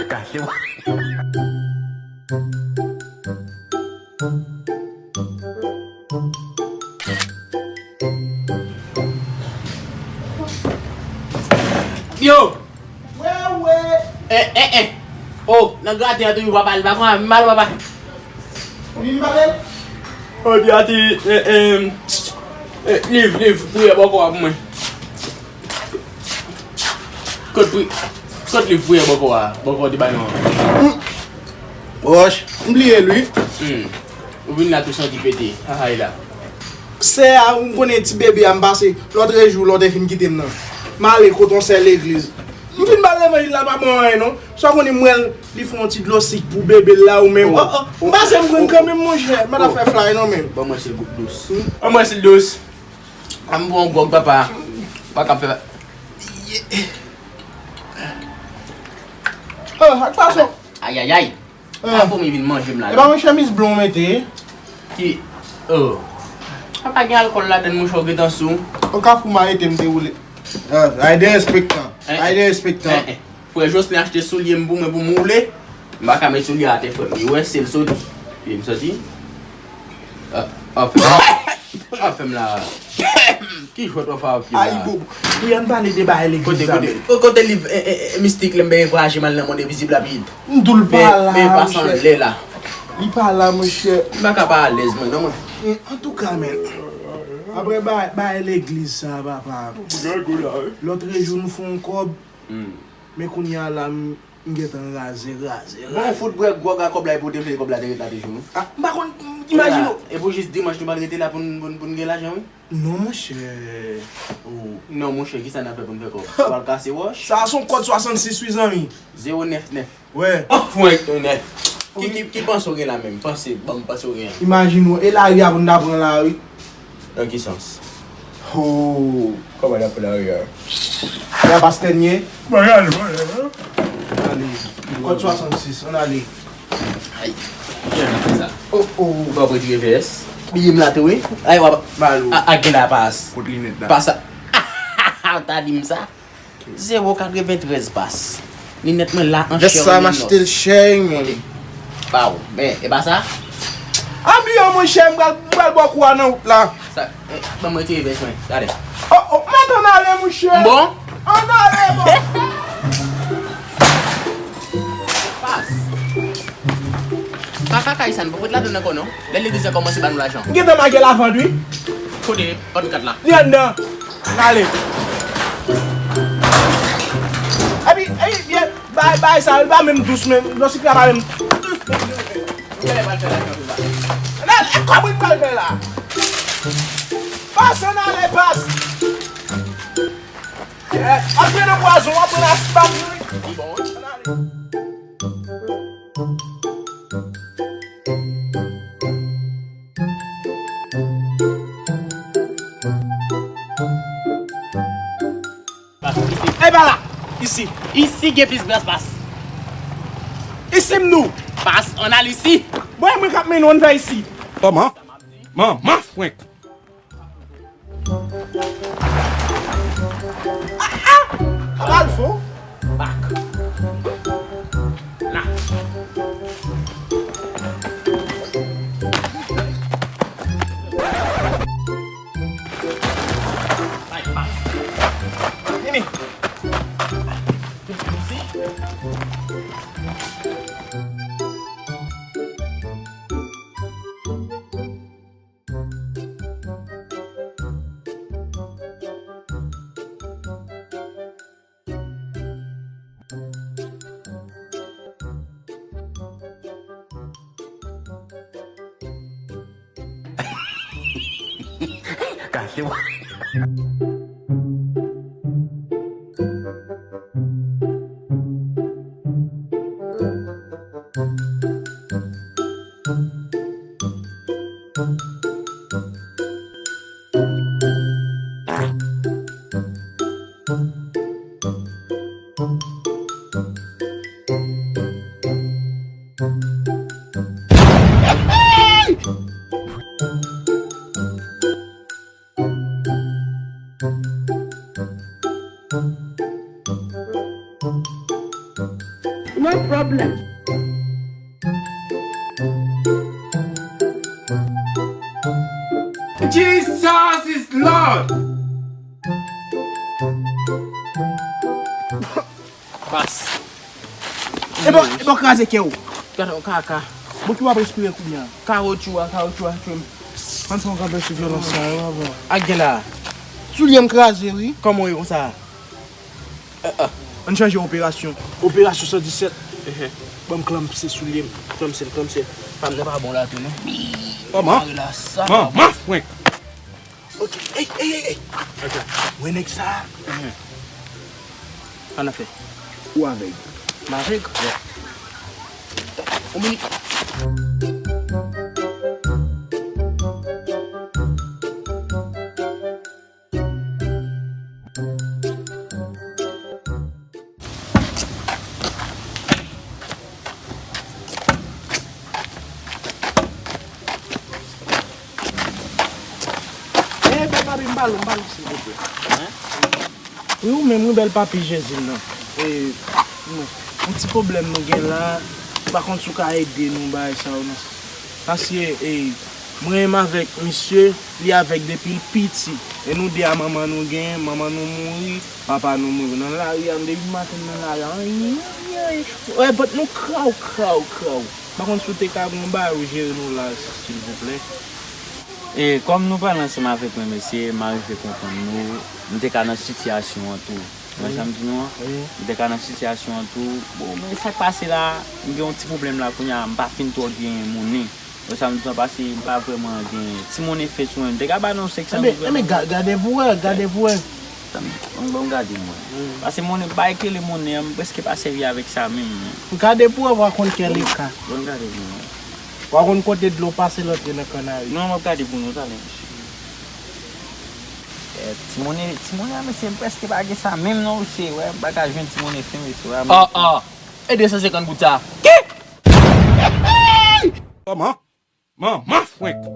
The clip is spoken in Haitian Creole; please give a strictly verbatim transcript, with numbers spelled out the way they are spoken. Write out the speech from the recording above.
Kache w. Yo! Wewe! Eh, eh, eh! Oh, nan graten an toujou papa, li pa konn mal papa. Ou vin pale? Oh, di ati, eh, eh, eh, liv, liv, priyè bòkò a pou mwen. Kot pri, kot liv priyè bòkò a, bòkò te bay nou an? Wòch, m bliye l wi. Hmm. Ou vin la tou santi pete. Hahay la. Sè a, ou konnen ti bebe a m pase lòtrejou, lè w te fin kite m nan. M ale kote yon sè legliz. M vin ba l levanjil la, l pa ban anyen non. Sa w konnen m wè l, li fè yon ti dlo sik pou bebe l la ou menm. Oh, oh, m pase m pran kanmenm monchè. M pa ta fè flay non menm. Ban mwen se gout dous. Ban mwen se dous. A m pran yon gwòg papa. Pa ka fè. Oh, ak fason. Ayayay. Ah. A fomi vin manje m la. E pa yon chemiz blon w mete? Ki, oh. A pa gen alkòl ladann monchè, w gentan sou. Ou ka fou m arete m dewoule. Ah, ay derespektan. Eh, ay derespektan. Eh, eh. Frè Jocelyn achte soulye m pou mwen pou m woule. M pa ka met soulye atè frè m. Li wè se l soti. Li m soti. Ah, anfen. Anfen m la. Ki jwèt w ap fè ak pye la? Ayibobo. Wi, ann pale de bagay legliz la. Kote, kote, kote liv, eh, eh, eh, mistik lè m benyen vwaje m al nan mond envizib la pi. M di w l pa la, men, men pase anlè la. Li pa la, monchè. M pa ka pa alèz mwen non mwen. Eh, antouka, men. Apre bagay, bagay legliz sa, papa. Lòtrejou nou fè yon kòb. Hmm. Men kounye a la, m, m gentan raze, raze, raze. Bon, fout bwè gwòg a kòb la, epi w te vle kòb la te ret la toujou. Ah, m pa konn, imajine w. E pou jis dimanch nou pral rete la pou n, pou n, pou n gen lajan, wi. Non, monchè. Oh. Non, monchè, kisa n ap fè pou n fè kòb? Ou pral kase wòch? Sa a se yon kòd swasannsis, wi, zanmi. Zewo nèf nèf. Wè. Oh, fwenk tonnè. Ki, ki, ki panse w gen la menm? Panse, ban m panse w gen. Imajine w, e lari a pou n ta pran la, wi. Nan ki sans? Oh. Kòman n ap pran lari a? La pastè nye. Bagay, bagay, hein? Ale. Kòd swasannsis, ann ale. Ay, jan sa. Oh, oh. Bon, retire vès. Biye m la tou, wi. Ay, w ap. Balo. A, a, gen la pas. Kot linèt la? Pas sa. Ou ta di m sa? Zewo katreventrèz pas. Linèt mwen la an chè. Vès sa, m achte l chè, wi, men. Baw, men, e pa sa? Ann bliye, monchè, m pral, m pral bò kou a nan wout la. Sa, eh, ban m retire vès mwen. Gade. Oh, oh, mèt ann ale, monchè. M bon? Ann ale, bon. Pas. Kaka kay sa, n poko t ladann ankò non. Lè legliz la kòmanse ba nou lajan. M gentan mage lavand, wi. Kote pannkat la? Li anndan. N ale. Epi, epi, byen, bay, bay sa, li pa menm dous menm. Lòsik la pa menm dous menm. Kiyès pral fè lajan tou la? N ale, e kòb wi m pral fè la. Pas, ann ale, pas. Eh, ap jwe nan pwazon, ap pran aspat, wi. Li bon, wi. Ann ale. Pas, isi. E pa la. Isi. Isi gen plis gras pas. Isi m nou. Pas, ann al isi. Bon, e mwen k ap mennen w, ann fè isi. Kòman? Manman fwenk. Ah, ah! Al fon. Bak. La. Bay, bak. Vini. Kache w. No problem. Jesus is Lord! Bas. E bon, e bon kraze kè w. Gade yon kaka. Bon, ki w ap respire kounye a? Kawotchou a, kawotchou a tchwe m. Ann fè yon kanpe sou vyolans sa yo, papa. Ak gen la. Soulye m kraze, wi. Kòman w ye konsa? Ann chanje operasyon. Operasyon san disèt. Ban m klanpse soulye m. Klanpse l, klanpse l. Pa m nan pa bon la tou, non. Manman. Manman, manman, frenk. Ok. Ey, ey, ey, ey. Wè nèg sa a? Ann fè. Ou avèg? M avèg? On minit. Eh, bèl papi, m ba l, m ba l, silvouplè. Wi, ou menm, wi, bèl papi Jezi m nan. E, yon ti pwoblèm nou gen la, m pa konn si w ka ede nou bagay sa yo, non. Paske, e, mwen menm avèk misye, li avèg depi l piti. E nou de a manman nou gen, manman nou mouri, papa nou mouri. Nan lari a, m depi maten nan lari a, anyen, anyen. Wè, vant nou kraw, kraw, kraw. M pa konn si w te ka gen yon bagay ou jere nou la, silvouplè. E kòm nou pale ansanm avèk mwen, mesye, m arive konprann nou. M te ka nan sitiyasyon an tou. Wè sa m di nou an? Wi. M te ka nan sitiyasyon an tou. Bon, men sa k pase la, m gen yon ti pwoblèm la kounye a, m pa fin twò gen monnen. Wè sa m di nou an, paske m pa vrèman gen ti monnen fè sou mwen. M te ka ba nou senk san goud. Enben, enben, ga-, gade pou wè, gade pou wè. Tann, bon, bon, gade mwen. Paske monnen, bay kele monnen an, m prèske pa sèvi avèk sa menm. Gade pou wè, w a konn kè leka. Bon, gade pou mwen. W a konn kote dlo pase l antre nan kannari. Non, m ap gade pou nou talè, mesye. Eh, ti monnen, ti monnen an, mesye, m prèske pa gen sa menm non, mesye. Wè, m pa ka jwenn ti monnen fen, mesye. Wè, ah, ah. E de san senkant goud sa? Ki? Kòman? Manman frenk.